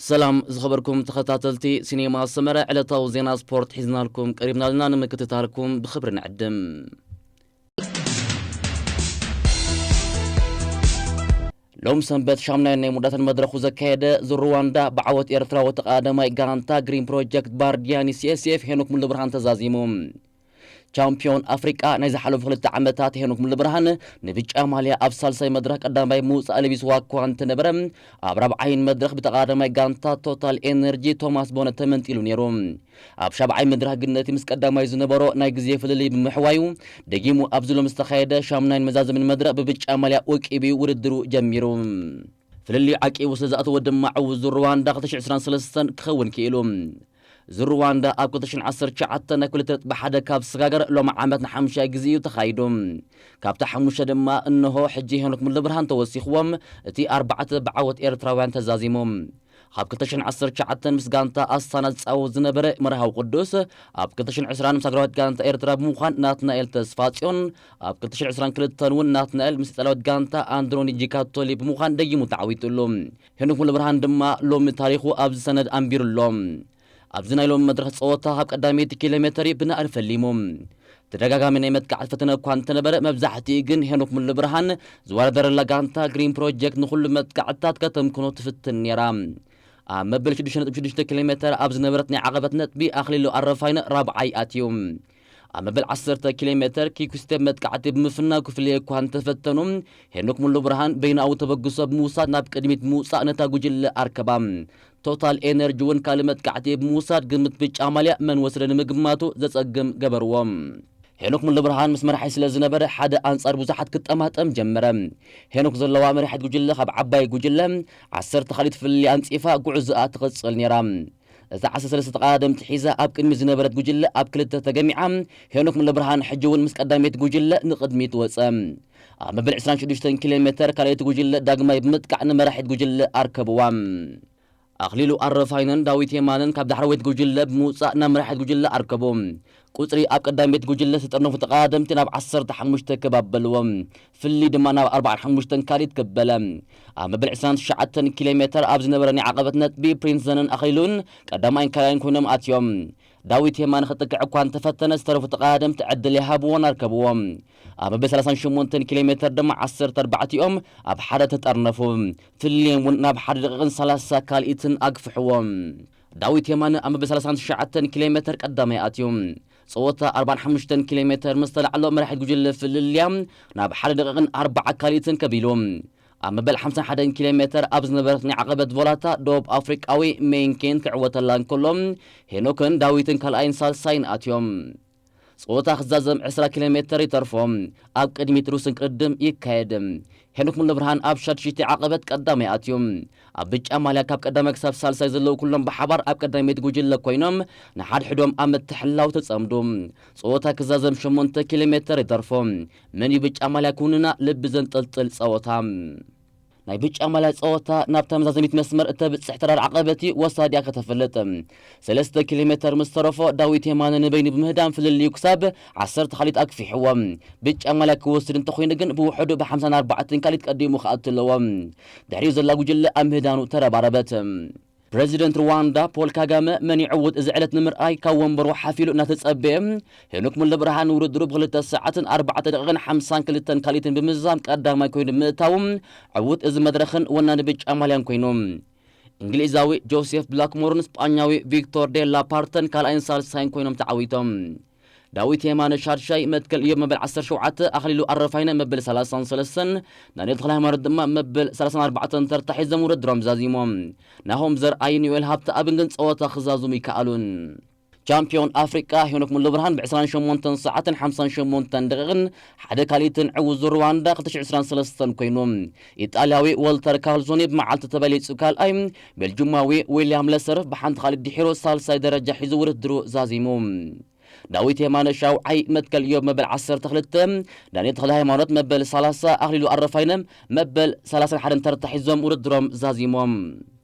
ሰላም ዝኸበርኩም ተኸታተልቲ ሲኔማ ሰመረ፣ ዕለታዊ ዜና ስፖርት ሒዝናልኩም ቀሪብናልና፣ ንምክትታልኩም ብኽብሪ ንዕድም። ሎም ሰንበት ሻምናይ ናይ ሙዳትን መድረኹ ዘካየደ ዙር ሩዋንዳ ብዓወት ኤርትራዊ ተቓዳማይ ጋንታ ግሪን ፕሮጀክት ባርዲያኒ ሲኤስኤፍ ሄኖክ ሙሉብርሃን ተዛዚሙ። ቻምፒዮን ኣፍሪቃ ናይ ዝሓለፉ ክልተ ዓመታት ሄኖክ ሙሉብርሃን ንብጫ ማልያ ኣብ ሳልሳይ መድረኽ ቀዳማይ ምውፃእ ለቢስዋ እኳ እንተነበረ፣ ኣብ ራብዓይን መድረኽ ብተቓዳማይ ጋንታ ቶታል ኤነርጂ ቶማስ ቦነ ተመንጢሉ ነይሩ። ኣብ ሻብዓይ መድረኽ ግን ነቲ ምስ ቀዳማይ ዝነበሮ ናይ ግዜ ፍልልይ ብምሕዋዩ፣ ደጊሙ ኣብዚ ሎም ዝተኻየደ ሻምናይን መዛዘምን መድረኽ ብብጫ ማልያ ወቂቡ ውድድሩ ጀሚሩ። ፍልልዩ ዓቂቡ ስለ ዝኣተወ ድማ ዕዉት ዙር ሩዋንዳ ክልተ ሽሕን ዕስራን ሰለስተን ክኸውን ክኢሉ። ዙር ሩዋንዳ ኣብ ክልተ ሽሕን ዓሰርተ ትሽዓተን ናይ ክልተ ነጥቢ ሓደ ካብ ዝሰጋገር ሎሚ ዓመት ንሓሙሻይ ግዜ እዩ ተኻይዱ። ካብቲ ሓሙሽተ ድማ እንሆ ሕጂ ሄኖክ ሙሉብርሃን ተወሲኽዎም፣ እቲ ኣርባዕተ ብዓወት ኤርትራውያን ተዛዚሙ። ካብ ክልተ ሽሕን ዓሰርተ ትሽዓተን ምስ ጋንታ ኣስታና ዝጻወት ዝነበረ መርሃዊ ቅዱስ፣ ኣብ ክልተ ሽሕን ዕስራን ምስ ሃገራዊት ጋንታ ኤርትራ ብምዃን ናትናኤል ተስፋጽዮን፣ ኣብ ክልተ ሽሕን ዕስራን ክልተን እውን ናትናኤል ምስ ኢጣልያዊት ጋንታ ኣንድሮኒ ጂካቶሊ ብምዃን ደጊሙ ተዓዊቱሉ። ሄኖክ ሙሉብርሃን ድማ ሎሚ ታሪኹ ኣብዚ ሰነድ ኣንቢሩ ኣሎ። ኣብዚ ናይ ሎሚ መድረኽ ጸወታ ካብ ቀዳመይቲ ኪሎ ሜተር እዩ ብናእድ ፈሊሙ። ተደጋጋሚ ናይ መጥቃዕቲ ፈተነ እኳ እንተነበረ፣ መብዛሕትኡ ግን ሄኖክ ሙሉብርሃን ዝወዳደረላ ጋንታ ግሪን ፕሮጀክት ንኹሉ መጥቃዕትታት ከተምክኖ ትፍትን ነይራ። ኣብ መበል ሽዱሽተ ነጥቢ ሽዱሽተ ኪሎ ሜተር ኣብ ዝነበረት ናይ ዓቐበት ነጥቢ ኣኽሊሉ ኣረፋይነ ራብዓይ ኣትዩ። ኣብ መበል ዓሰርተ ኪሎ ሜተር ኪኩስቴፕ መጥቃዕቲ ብምፍናው ክፍለየ እኳ እንተፈተኑ፣ ሄኖክ ሙሉብርሃን በይናዊ ተበግሶ ብምውሳድ ናብ ቅድሚት ብምውጻእ ነታ ጉጅለ ኣርከባ። ቶታል ኤነርጂ እውን ካልእ መጥቃዕቲ ብምውሳድ ግምት ብጫ ማልያ መን ወስደ ንምግማቱ ዘጸግም ገበርዎ። ሄኖክ ሙሉብርሃን ምስ መራሒ ስለ ዝነበረ ሓደ ኣንጻር ብዙሓት ክጠማጠም ጀመረ። ሄኖክ ዘለዋ መራሒት ጉጅለ ካብ ዓባይ ጉጅለ ዓሰርተ ካልኢት ፍልልይ ኣንጺፋ ጉዕዞኣ ትቕጽል ነይራ። እዛ ዓሰርተ ሰለስተ ተቐዳደምቲ ሒዛ ኣብ ቅድሚት ዝነበረት ጉጅለ ኣብ ክልተ ተገሚዓ፣ ሄኖክ ሙሉብርሃን ሕጂ እውን ምስ ቀዳመይቲ ጉጅለ ንቕድሚት ወጸ። ኣብ መበል ዕስራን ሽዱሽተን ኪሎ ሜተር ካልኣይቲ ጉጅለ ዳግማይ ብምጥቃዕ ንመራሒት ጉጅለ ኣርከብዋ። ኣኽሊሉ ኣረፋይነን ዳዊት የማነን ካብ ዳሕረወይቲ ጉጅለ ብምውጻእ ናብ መራሒት ጉጅለ ኣርከቡ። ቁጽሪ ኣብ ቀዳመይቲ ጉጅለ ዝተጠርነፉ ተቐዳደምቲ ናብ ዓሰርተ ሓሙሽተ ክብ ኣበልዎም። ፍልልይ ድማ ናብ ኣርባዓን ሓሙሽተን ካልኢት ክብ በለ። ኣብ መበል ዕስራን ትሽዓተን ኪሎ ሜተር ኣብ ዝነበረ ናይ ዓቐበት ነጥቢ ፕሪንስ ዘነን ኣኽሊሉን ቀዳማይን ካልኣይን ኮይኖም ኣትዮም። ዳዊት የማነ ክጥቅዕ እኳ እንተፈተነ ዝተረፉ ተቐዳደምቲ ዕድል ይሃብዎን ኣርከብዎም። ኣብ መበል ሰላሳን ሸሞንተን ኪሎ ሜተር ድማ ዓሰርተ ኣርባዕቲኦም ኣብ ሓደ ተጠርነፉ። ፍልልዮም እውን ናብ ሓደ ደቂቕን ሰላሳ ካልኢትን ኣግፍሕዎም። ዳዊት የማነ ኣብ መበል ሰላሳን ትሽዓተን ኪሎ ሜተር ቀዳማይ ኣትዩ። ጸወታ ኣርባዓን ሓሙሽተን ኪሎ ሜተር ምስ ተላዕሎ መራሒት ጉጅለ ፍልልያ ናብ ሓደ ደቂቕን ኣርባዓ ካልኢትን ከቢሉ። ኣብ መበል ሓምሳን ሓደን ኪሎ ሜተር ኣብ ዝነበረት ናይ ዓቐበት ቮላታ ደቡብ ኣፍሪቃዊ ሜንኬን ክዕወተላ እንከሎ፣ ሄኖክን ዳዊትን ካልኣይን ሳልሳይን ኣትዮም። ጸወታ ክዛዘም ዕስራ ኪሎ ሜተር ይተርፎ። ኣብ ቅድሚት ሩስን ቅድም ይካየድ። ሄኖክ ሙሉብርሃን ኣብ ሻድሽይቲ ዓቐበት ቀዳማይ ኣትዩ። ኣብ ብጫ ማልያ ካብ ቀዳማይ ክሳብ ሳልሳይ ዘለዉ ኩሎም ብሓባር ኣብ ቀዳመይቲ ጉጅለ ኮይኖም ንሓድሕዶም ኣብ ምትሕልላው ተጸምዱ። ጸወታ ክዛዘም ሸሞንተ ኪሎ ሜተር ይተርፎ። መን እዩ ብጫ ማልያ ክውንና ልቢ ዘንጠልጥል ጸወታ። ናይ ብጫ ማልያ ጸወታ ናብ ተመዛዘሚት መስመር እተብጽሕ ተራር ዓቐበት እዩ ወሳዲኣ ከተፈልጥ። ሰለስተ ኪሎ ሜተር ምስ ተረፎ ዳዊት የማነ ንበይኑ ብምህዳም ፍልልዩ ክሳብ ዓሰርተ ካልኢት ኣግፊሕዎ። ብጫ ማልያ ክወስድ እንተኾይኑ ግን ብውሕዱ ብሓምሳን ኣርባዕተን ካልኢት ቀዲሙ ክኣቱ ኣለዎ። ድሕሪኡ ዘላ ጉጅለ ኣብ ምህዳኑ ተረባረበት። ፕረዚደንት ሩዋንዳ ፖል ካጋመ መን ይዕውት እዚ ዕለት ንምርኣይ ካብ ወንበሩ ሓፍ ኢሉ እናተጸበየ፣ ሄኖክ ሙሉብርሃን ውድድሩ ብክልተ ሰዓትን ኣርባዕተ ደቂቕን ሓምሳን ክልተን ካልኢትን ብምዝዛም ቀዳማይ ኮይኑ ብምእታዉ ዕዉት እዚ መድረኽን ወናኒ ብጫ ማልያን ኮይኑ። እንግሊዛዊ ጆሴፍ ብላክሞርን ስጳኛዊ ቪክቶር ዴላ ፓርተን ካልኣይን ሳልሳይን ኮይኖም ተዓዊቶም። ዳዊት የማነ ሻድሻይ፣ መትከል እዮብ መበል ዓሰርተ ሸውዓተ፣ ኣኽሊሉ ኣረፋይነ መበል ሰላሳን ሰለስተን፣ ዳንኤል ተኽለሃይማኖት ድማ መበል ሰላሳን ኣርባዕተን ተርታ ሒዞም ውድድሮም ዛዚሞም። ናሆም ዘርኣይን ዮኤል ሃብተኣብን ግን ጸወታ ክዛዝሙ ይከኣሉን። ቻምፒዮን ኣፍሪቃ ሄኖክ ሙሉብርሃን ብዕስራን ሸሞንተን ሰዓትን ሓምሳን ሸሞንተን ደቂቕን ሓደ ካልኢትን ዕዉት ዙር ሩዋንዳ ክልተ ሽሕን ዕስራን ሰለስተን ኮይኑ። ኢጣልያዊ ዎልተር ካልዞኒ ብመዓልቲ ተበሊጹ ካልኣይ፣ ቤልጁማዊ ዊልያም ለሰርፍ ብሓንቲ ካልኢት ድሒሩ ሳልሳይ ደረጃ ሒዙ ውድድሩ ዛዚሙ። ዳዊት የማነ ሻውዓይ፣ መትከል እዮብ መበል ዓሰርተ ክልተ፣ ዳንኤል ተኽለ ሃይማኖት መበል ሰላሳ፣ ኣኽሊሉ ኣረፋይነ መበል ሰላሳን ሓደን ተርታ ሒዞም ውድድሮም ዛዚሞም።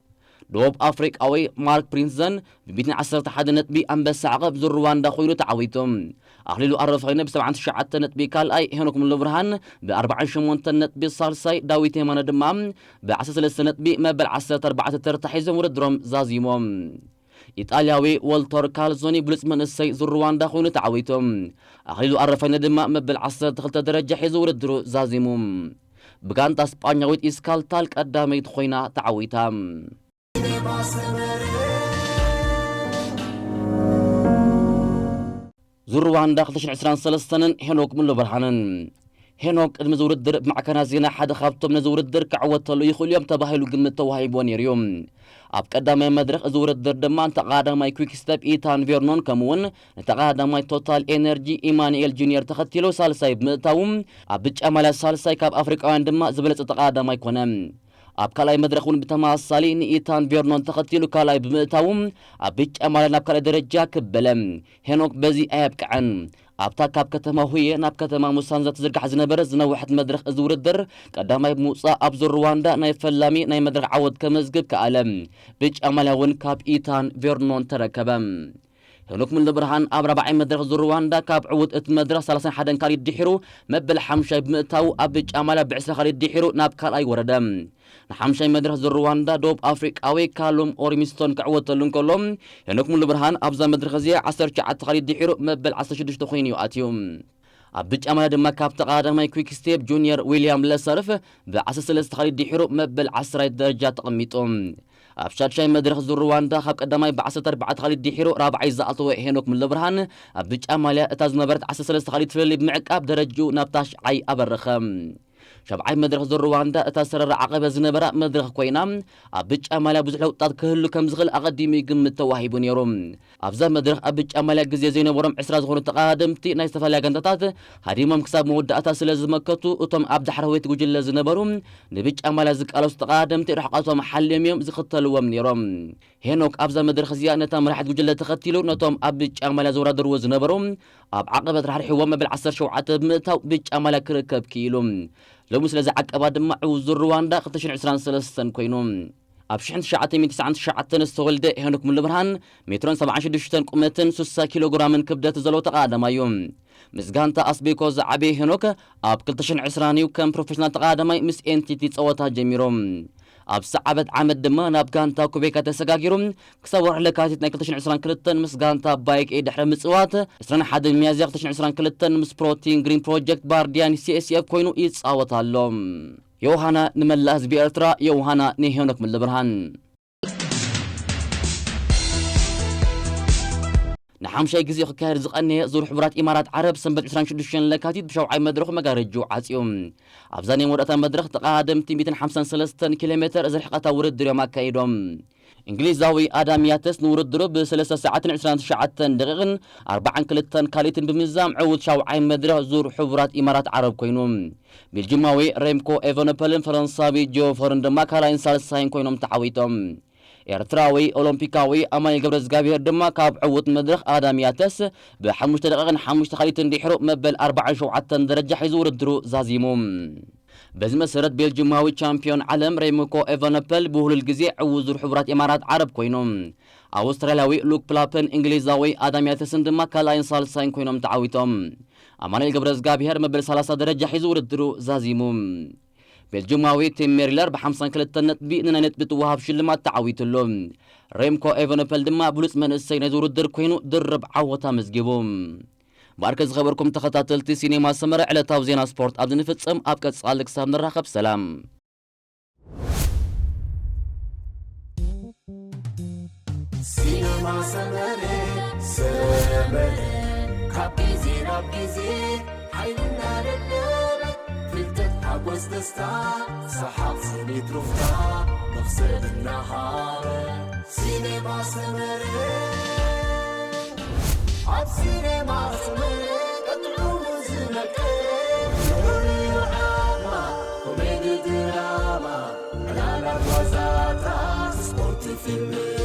ደቡብ ኣፍሪቃዊ ማርክ ፕሪንሰን ብ ሚእትን ዓሰርተ ሓደ ነጥቢ ኣንበሳ ዓቐብ ዙር ሩዋንዳ ኮይኑ ተዓዊቱ። ኣኽሊሉ ኣረፋይነ ብ ሰብዓን ትሽዓተ ነጥቢ ካልኣይ፣ ሄኖክ ሙሉብርሃን ብ ኣርባዓን ሸሞንተን ነጥቢ ሳልሳይ፣ ዳዊት የማነ ድማ ብ ዓሰርተ ሰለስተ ነጥቢ መበል ዓሰርተ ኣርባዕተ ተርታ ሒዞም ውድድሮም ዛዚሞም። ኢጣልያዊ ዎልተር ካልዞኒ ብሉጽ መንእሰይ ዙር ሩዋንዳ ኮይኑ ተዓዊቱ። ኣኽሊሉ ኣረፋይነ ድማ መበል ዓሰርተ ክልተ ደረጃ ሒዙ ውድድሩ ዛዚሙ። ብጋንታ ስጳኛዊት ኢስካልታል ቀዳመይቲ ኮይና ተዓዊታ። ዙር ሩዋንዳ ክልተ ሽሕን ዕስራን ሰለስተን ሄኖክ ሙሉብርሃንን። ሄኖክ ቅድሚ እዚ ውድድር ብማዕከናት ዜና ሓደ ካብቶም ነዚ ውድድር ክዕወተሉ ይኽእሉ እዮም ተባሂሉ ግምት ተዋሂብዎ ነይሩ እዩ። ኣብ ቀዳማይ መድረኽ እዚ ውድድር ድማ ንተቐዳዳማይ ኩክ ስቴፕ ኢታን ቬርኖን ከምኡ እውን ንተቐዳዳማይ ቶታል ኤነርጂ ኢማኑኤል ጁኒየር ተኸቲሉ ሳልሳይ ብምእታዉ ኣብ ብጫ ማልያ ሳልሳይ ካብ ኣፍሪቃውያን ድማ ዝበለጸ ተቐዳዳማይ ኮነ። ኣብ ካልኣይ መድረኽ እውን ብተመሳሳሊ ንኢታን ቬርኖን ተኸቲሉ ካልኣይ ብምእታዉ ኣብ ብጫ ማልያ ናብ ካልኣይ ደረጃ ክበለ። ሄኖክ በዚ ኣየብቅዐን። ኣብታ ካብ ከተማ ሁየ ናብ ከተማ ሙሳንዛ ትዝርጋሕ ዝነበረ ዝነውሐት መድረኽ እዚ ውድድር ቀዳማይ ብምውጻእ ኣብ ዙር ሩዋንዳ ናይ ፈላሚ ናይ መድረኽ ዓወት ከመዝግብ ከኣለ። ብጫ ማልያ እውን ካብ ኢታን ቬርኖን ተረከበ። ሄኖክ ሙሉብርሃን ኣብ ራብዓይ መድረኽ ዙር ሩዋንዳ ካብ ዕዉት እቲ መድረኽ ሰላሳን ሓደን ካሊድ ድሒሩ መበል ሓምሻይ ብምእታዉ ኣብ ብጫ ማልያ ብዕስራ ካሊድ ድሒሩ ናብ ካልኣይ ወረደ። ንሓምሻይ መድረኽ ዙር ሩዋንዳ ደቡብ ኣፍሪቃዊ ካሉም ኦሪሚስቶን ክዕወተሉ እንከሎ፣ ሄኖክ ሙሉብርሃን ኣብዛ መድረኽ እዚኣ ዓሰርተ ትሽዓተ ካሊድ ድሒሩ መበል ዓሰርተ ሽዱሽተ ኮይኑ እዩ ኣትዩ። ኣብ ብጫ ማልያ ድማ ካብ ተቐዳዳማይ ኩክ ስቴፕ ጁኒየር ዊልያም ለሰርፍ ብ ዓሰርተ ሰለስተ ካሊድ ድሒሩ መበል ዓስራይ ደረጃ ተቐሚጡ። ኣብ ሻድሻይ መድረኽ ዙር ሩዋንዳ ካብ ቀዳማይ ብ ዓሰርተ ኣርባዕተ ካሊድ ድሒሩ ራብዓይ ዝኣተወ ሄኖክ ሙሉብርሃን ኣብ ብጫ ማልያ እታ ዝነበረት ዓሰርተ ሰለስተ ካሊድ ፍልልይ ብምዕቃብ ደረጅኡ ናብ ታሽዓይ ኣበረኸ። ሻብዓይ መድረኽ ዙር ሩዋንዳ እታ ዝተረረ ዓቐበት ዝነበራ መድረኽ ኮይና፣ ኣብ ብጫ ማልያ ብዙሕ ለውጥታት ክህሉ ከም ዝኽእል ኣቐዲሙ ይግምት ተዋሂቡ ነይሩ። ኣብዛ መድረኽ ኣብ ብጫ ማልያ ግዜ ዘይነበሮም ዕስራ ዝኾኑ ተቐዳደምቲ ናይ ዝተፈላለያ ጋንታታት ሃዲሞም ክሳብ መወዳእታ ስለ ዝመከቱ፣ እቶም ኣብ ዳሕረወይቲ ጉጅለ ዝነበሩ ንብጫ ማልያ ዝቃለሱ ተቐዳደምቲ ርሕቐቶም ሓልዮም እዮም ዝኽተልዎም ነይሮም። ሄኖክ ኣብዛ መድረኽ እዚኣ ነታ መራሒት ጉጅለ ተኸቲሉ ነቶም ኣብ ብጫ ማልያ ዝወዳደርዎ ዝነበሩ ኣብ ዓቐበት ራሕሪሕዎም መበል ዓሰርተ ሸውዓተ ብምእታው ብጫ ማልያ ክርከብ ክኢሉ። ሎሚ ስለ ዝዓቀባ ድማ ዕዉት ዙር ሩዋንዳ ክልተ ሽሕን ዕስራን ሰለስተን ኮይኑ። ኣብ ሽሕን ትሽዓተ ሚእትን ትስዓን ትሽዓተን ዝተወልደ ሄኖክ ሙሉብርሃን ሜትሮን ሰብዓን ሽዱሽተን ቁመትን ሱሳ ኪሎ ግራምን ክብደት ዘለዎ ተቐዳዳማይ እዩ። ምስ ጋንታ ኣስቤኮ ዝዓበየ ሄኖክ ኣብ ክልተ ሽሕን ዕስራን እዩ ከም ፕሮፌሽናል ተቐዳዳማይ ምስ ኤንቲቲ ጸወታ ጀሚሩ። ኣብ ዝሰዓበት ዓመት ድማ ናብ ጋንታ ኩቤካ ተሰጋጊሩ ክሳብ ወርሒ ለካቲት ናይ ክልተ ሽሕን ዕስራን ክልተን ምስ ጋንታ ባይክ ኤ ድሕሪ ምጽዋት፣ ዕስራን ሓደን ሚያዝያ ክልተ ሽሕን ዕስራን ክልተን ምስ ፕሮቲን ግሪን ፕሮጀክት ባርዲያን ሲ ኤስ ኤፍ ኮይኑ ይጻወት ኣሎ። ዮሃና ንመላእ ህዝቢ ኤርትራ፣ ዮሃና ንሄኖክ ሙሉብርሃን። ንሓምሻይ ግዜ ክካየድ ዝቐነየ ዙር ሕቡራት ኢማራት ዓረብ ሰንበት ዕስራን ሽዱሽተን ለካቲት ብሻውዓይ መድረኹ መጋረጅኡ ዓጽዩ። ኣብዛ ናይ መወዳእታ መድረኽ ተቐዳደምቲ ሚእትን ሓምሳን ሰለስተን ኪሎ ሜተር ዝርሕቐታ ውድድር እዮም ኣካይዶም። እንግሊዛዊ ኣዳም ያተስ ንውድድሩ ብ ሰለስተ ሰዓትን ዕስራን ትሽዓተን ደቂቕን ኣርባዓን ክልተን ካልኢትን ብምዛም ዕዉት ሻውዓይ መድረኽ ዙር ሕቡራት ኢማራት ዓረብ ኮይኑ። ቤልጅማዊ ሬምኮ ኤቨነፐልን ፈረንሳዊ ጂኦፈርን ድማ ካልኣይን ሳልሳይን ኮይኖም ተዓዊቶም። ኤርትራዊ ኦሎምፒካዊ ኣማኑኤል ገብረዝጋብሄር ድማ ካብ ዕዉት መድረኽ ኣዳም ያተስ ብሓሙሽተ ደቂቕን ሓሙሽተ ካልኢትን ድሕሩ መበል ኣርባዓን ሸውዓተን ደረጃ ሒዙ ውድድሩ ዛዚሙ። በዚ መሰረት ቤልጅማዊ ቻምፒዮን ዓለም ሬምኮ ኤቨነፐል ብውህሉል ግዜ ዕዉት ዙር ሕቡራት ኢማራት ዓረብ ኮይኑ፣ ኣውስትራልያዊ ሉክ ፕላፕን እንግሊዛዊ ኣዳም ያተስን ድማ ካልኣይን ሳልሳይን ኮይኖም ተዓዊቶም። ኣማኑኤል ገብረዝጋብሄር መበል ሰላሳ ደረጃ ሒዙ ውድድሩ ዛዚሙ። ቤልጅማዊ ቲም ሜሪለር ብ ሓምሳን ክልተን ነጥቢ ንናይ ነጥቢ ትወሃብ ሽልማት ተዓዊትሉ። ሬምኮ ኤቨነፐል ድማ ብሉጽ መንእሰይ ናይዚ ውድድር ኮይኑ ድርብ ዓወት ኣመዝጊቡ። ብኣርከ ዝኸበርኩም ተኸታተልቲ ሲኔማ ሰመረ ዕለታዊ ዜና ስፖርት ኣብዚ ንፍጸም። ኣብ ቀጻሊ ክሳብ ንራኸብ ሰላም። ሲኔማ ሰመረ፣ ሰመረ፣ ካብ ግዜ ናብ ግዜ ሓይልና ደደበ፣ ፍልጠት ሓጎስ ደስታ፣ ሰሓቕ ስኒት ሩፍታ፣ መኽሰብ እናሃበ። ሲኔማ ሰመረ፣ ኣብ ሲኔማ ሰመረ፣ ቀጥዑ ዝመቀ፣ ልዑል ዓማ፣ ኮሜዲ ድራማ፣ ዕላላት ዋዛታት፣ ስፖርት ፊልም፣